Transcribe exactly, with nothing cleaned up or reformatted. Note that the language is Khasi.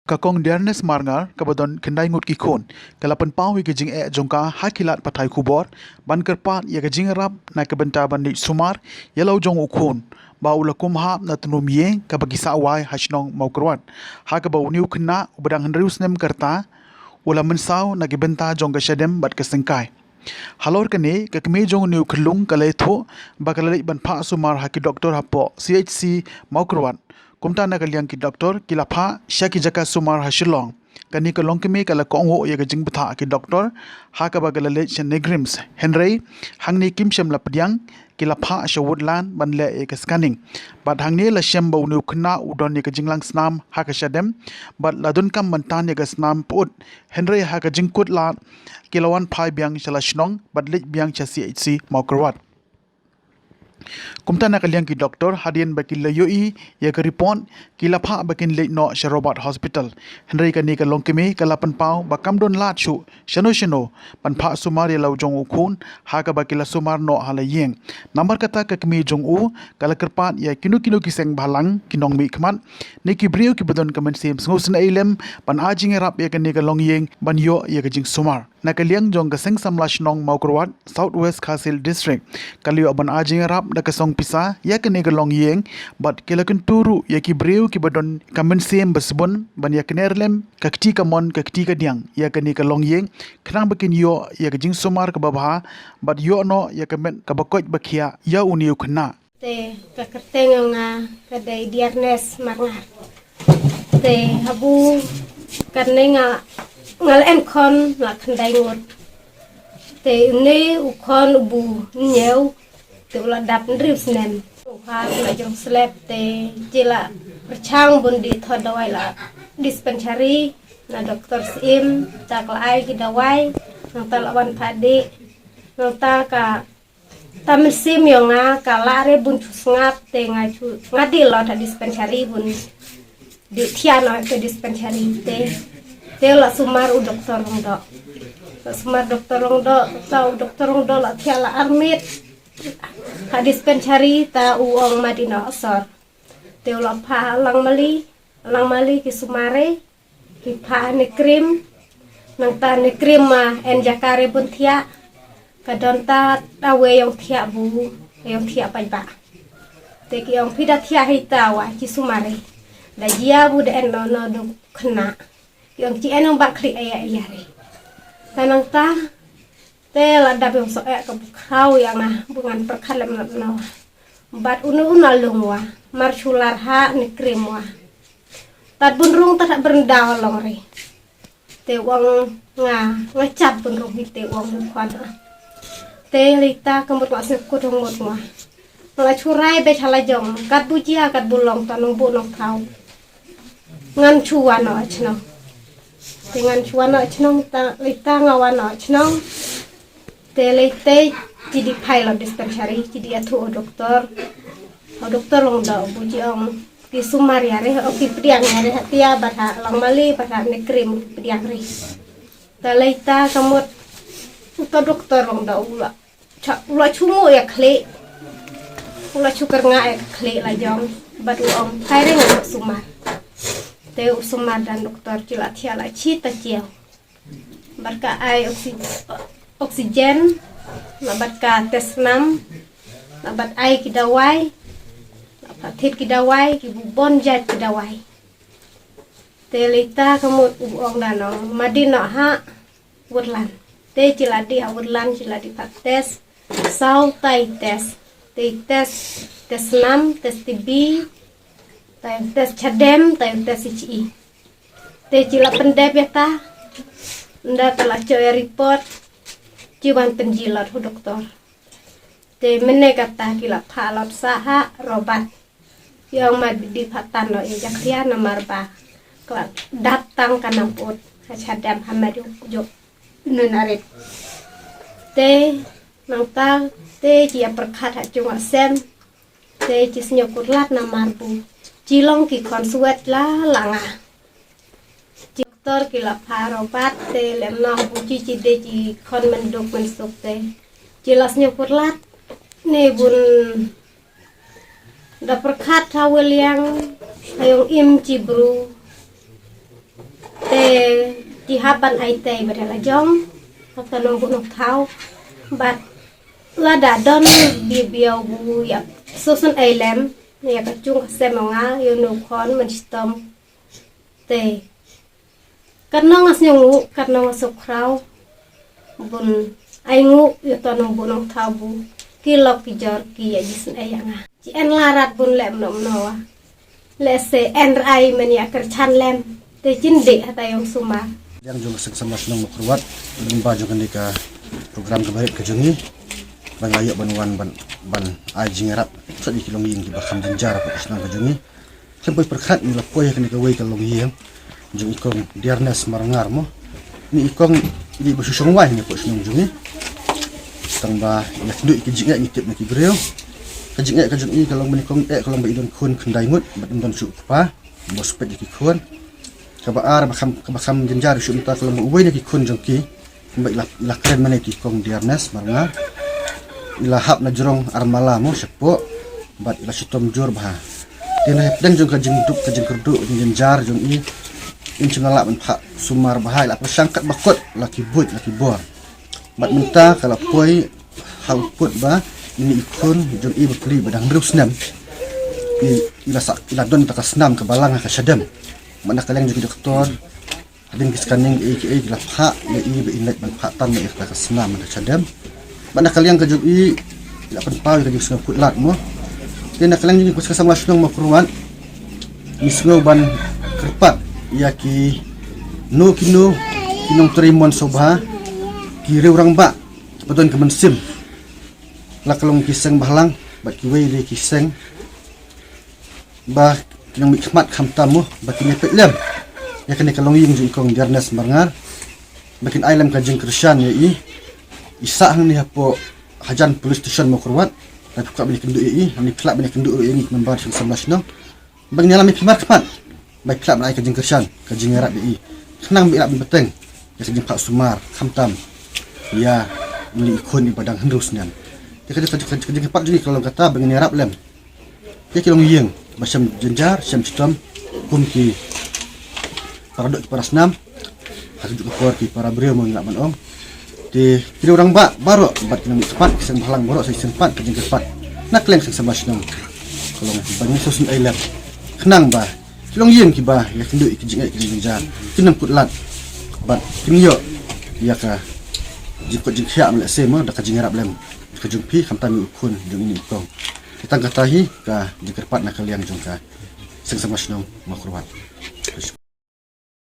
Ka Kong Diarnes Marngar, kaba don khyndai ngut ki khun, ka la pynpaw ïa ka jingeh jong ka ha ki lad pathai khubor ban kyrpad ïa ka jingïarap na ka bynta ban leit sumar ïa la u jong u khun ba u la kum hap na tnum ïing kaba ki sah wai ha shnong Mawkyrwat, ha kaba une u khynnah uba dang hynriew snem ka rta u la mynsaw na ki bynta jong ka shadem bad ka syngkai. Halor kane, ka kmie jong une u khyllung ka la ïathuh ba ka la leit ban phah sumar ha ki doktor hapoh C H C Mawkyrwat. Kumta na ka liang ki doktor ki la phah sha ki jaka sumar ha Shillong. Kane ka longkmie ka la kohnguh ïa ka jingbthah ki doktor ha kaba ka la leit sha NEIGRIHMS. Hynrei hangne kim shym la pdiang, ki la phah sha Woodland ban leh ïa ka scanning. Bad hangne la shem ba une u khynnah u don ïa ka jinglang snam ha ka shadem bad la donkam ban tan ïa ka snam pyut. Hynrei ha ka jingkut lad ki la wan phai biang sha la shnong bad leit biang sha C H C Mawkyrwat. Kumta na ka liang ki doktor, hadien ba ki la ïohi ïa ka report, ki la phah ba kin leit noh sha Robert Hospital. Hynrei kane ka longkmie ka la pynpaw ba kam don lad shuh shano shano ban phah sumar ïa la u jong u khun ha kaba ki la sumar noh ha la ïing. Namar kata ka kmie jong u ka la kyrpad ïa kino kino ki seng bhalang, ki nongmihkhmat ne ki briew kiba don ka mynsiem sngewsynei lem ban ai jingïarap ïa kane ka longïing ban ïoh ïa ka jingsumar. Na ka liang jong ka seng samla shnong Mawkyrwat, South West Khasi Hills District, ka la ïoh ban ai jingïarap da ka song pisa ïa kane ka longïing bad ki la kyntu ruh ïa ki briew kiba don ka mynsiem ba sbun ban ïakner lem ka kti kamon ka kti kadiang ïa kane ka longïing khnang ba kin ïoh ïa ka jingsumar kaba bha bad ïoh noh ïa ka met kaba koit ba khiah ïa une u khynnah. Te ka kyrteng jong nga ka dei Diarnes Marngar. Te habu kane nga, nga la em khon la khyndai ngut. Te une u khon uba hynñiew te u la dap hynriew snem. U ha u la jrong slep te ki la pyrshang ban dih thot dawai la dispensary na doktor Syiem, ta ka la ai ki dawai, nangta la wan phah dih, nangta ka ta mynsiem jong nga ka lah re ban shu sngap te nga shu, nga dih lut ha dispensary ban dih thiah noh ha dispensary te. Te la sumar u doktor Lyngdoh. La sumar doktor Lyngdoh, ta u doktor Lyngdoh la thiah la armit ha dispensary ta u ong mad ïa noh sor. Te u la phah Langmali, Langmali ki sumar re, ki phah NEIGRIHMS, nangta NEIGRIHMS ma en jaka re ban thiah, ka don ta dawai ïong thiah bu, ïong thiah paidbah. Te ki ong phi da thiah hi ta wa ki sumar re. Da jia bu da en noh noh u khynnah. Ki ong ki en ong ba khlieh ïa ïa re. Ta nangta te la dap ïong soh eh ka bu khraw ïa nga bu ngan pyrkhat lem lem noh. Bad une u na lung wa, mar shular ha NEIGRIHMS wa. Tad bun rung tad hap byrndaw long re. Te u ong nga, nga chap bun rung hi te u ong u khwan ha. Te lei ta ka mut nga sngewkut ong mut nga. Nga la shurai beit ha la jong, kat bu jia, kat bu long ta nong bu nong thaw. Ngan shu wan noh chnong. Te ngan shu wan noh chnong ta, lei ta nga wan noh chnong. Te lei te ki dih phai la dispensary, ki dih ïathuh u doktor. U doktor Lyngdoh bu ki ong ki sumar ïa re, o ki pdiang ïa re ha tia bad ha Langmali bad ha NEIGRIHMS ki pdiang re. Ta lei ta ka mut uta doktor Lyngdoh u la cha, u la shu nguh ïa khlieh. U la shu kyrngah ïa khlieh la jong bad u ong kai re nga sumar. Te u sumar da doktor ki la thiah la chi ta chiaw. Bad ka ai oxy-, oxygen, na bad ka test snam, na bad ai ki dawai, na bad thied ki dawai, ki bu bun jait ki dawai. Te lei ta ka mut u ong da noh, mad ïa noh ha Woodland. Te ki la dih ha Woodland, ki la dih phah test, saw tai test. Te test, test snam, test T B, tai test shadem, tai test H I. Te ki la pyndep ïa ta. Nda ta la shoh ïa report. Ki wan pynjot lut ha u doktor. Te mynne kata ki la phah lut sha ha Robert. Ki ong mad dih phah tan noh ïa jakhlia namar ba ka la dap tang ka nang put ha shadem ha mad juk juk nun arit. Te nangta te ki ïa pyrkhat ha jong ha sem. Te ki sngewkut lad namar bu ki long ki khon swet la la nga. Ki doktor ki la phah Robert te lem noh bu ki ki dei ki khon mynduk mynsuk te ki la sngewkut lad ne bun da pyrkhat ha weliang ha ïong im ki bru. Te ki hap ban ai tei bad ïa la jong, hap ta nongbuh nongthaw, bad lada don bibiaw bu ïa sngewsynei lem ïa ka jong ka sem nga ïa u nongkhon mynshitom. Te katno nga sngewnguh, katno nga sngewkhraw bun ai nguh ïa uto u nongbuh nongthaw bu ki lok ki jor ki ïa jisynei ïa nga. Ki en la rat bun leh mno mno wa. Lehse en rai men ïa kyrchan lem. Te jin dei hata ïong sumar. Liang jong ka seng samla shnong Mawkyrwat, lyngba jong kane ka program kaba rit ka jong ngi, ba nga ïoh ban wan ban, ban ai jingïarap sha ki longïing kiba kham jynjar hapoh ka shnong ka jong ngi. Khlem poi pyrkhat ngi la poi ha kane kawei ka longïing jong i kong Dearness Marngar mo. Ni i kong i ba shu shong wai ha kane hapoh shnong jong ngi. Tang ba ïa kynduh ïa ki jingeh ngi tip na ki briew. Ka jingeh ka jong i ka long ba ni kong eh ka long ba i don khun khyndai ngut bad i don shu kpa. Ba shu peit ïa ki khun. Kaba ar ba kham, kaba kham jynjar shu mynta ka long ba uwei na ki khun jong ki. Ba i la, i la kren mane ki kong Dearness Marngar. I la hap na jrong Armala mo shapoh. Bad i la shitom jur bha. Te na hapdeng jong ka jingduk ka jingkyrduh ka jingjynjar jong i. Im shym la lah ban phah sumar bha, i la pyrshang kat ba kut la ki buit la ki bor. Bad mynta ka la poi ha u pud ba ini i khun jong i ba pli ba dang hynriew snem. I, i la sak, i la don ta ka snam ka balang ha ka shadem. Bad na ka liang jong ki doktor hadien ki scanning kiei kiei ki la phah ïa i ba in leit ban phah tam ïa kata ka snam ha ka shadem. Bad na ka liang ka jong i, i la pynpaw ïa ka jingsngew kut lad mo. Te na ka liang jong ki, ka seng samla shnong Mawkyrwat, ngi sngew ban kyrpad ïa kino kino ki nongtrei mon sngewbha, ki riew rangbah ba don ka mynsiem, la ka long ki seng bhalang bad kiwei de ki seng, ba kin ym mih khmat khamtam mo, ba kin ïa peit lem ïa kane ka longïing jong i kong Dearness Marngar, ba kin ai lem ka jingkyrshan ïa i. I sah hangne hapoh hajan police station Mawkyrwat. Ba phi kwah ban ïa kynduh ïa i, hangne phi lah ban ïa kynduh ruh ïa ngi ki member seng samla shnong. Ba ngin ïalam ïa phi markhmat, ba phi lah ban ai ka jingkyrshan, ka jingïarap ïa i, khnang ba i lah ban bteng ïa ka jingphah sumar khamtam ïa une i khun i ba dang hynriew snem. Te ka, ka, ka, ka jingkyrpad jong ngi ka long kata ba ngin ïarap lem ïa ki longïing ba shem jynjar shem shitom, kum ki para doh ki para snam, ha kajuh ka por ki para briew mo ngi lah ban ong. Te ki riew rangbah baroh bad ki nongmihkhmat ki seng bhalang baroh sa shisien pat ka jingkyrpad na ka liang seng samla shnong ka long ba ngin sngewsynei lem, khnang ba ki longïing kiba ïa kynduh ïa ki jingeh ki jingjynjar kin ym kut lad bad kin ïoh ïa ka jingkut jingkhiah, lehse se mo da ka jingïarap lem ka jong phi khamtam ïa u khun jong ine i kong. Te tang kata hi ka jingkyrpad na ka liang jong ka seng samla shnong Mawkyrwat.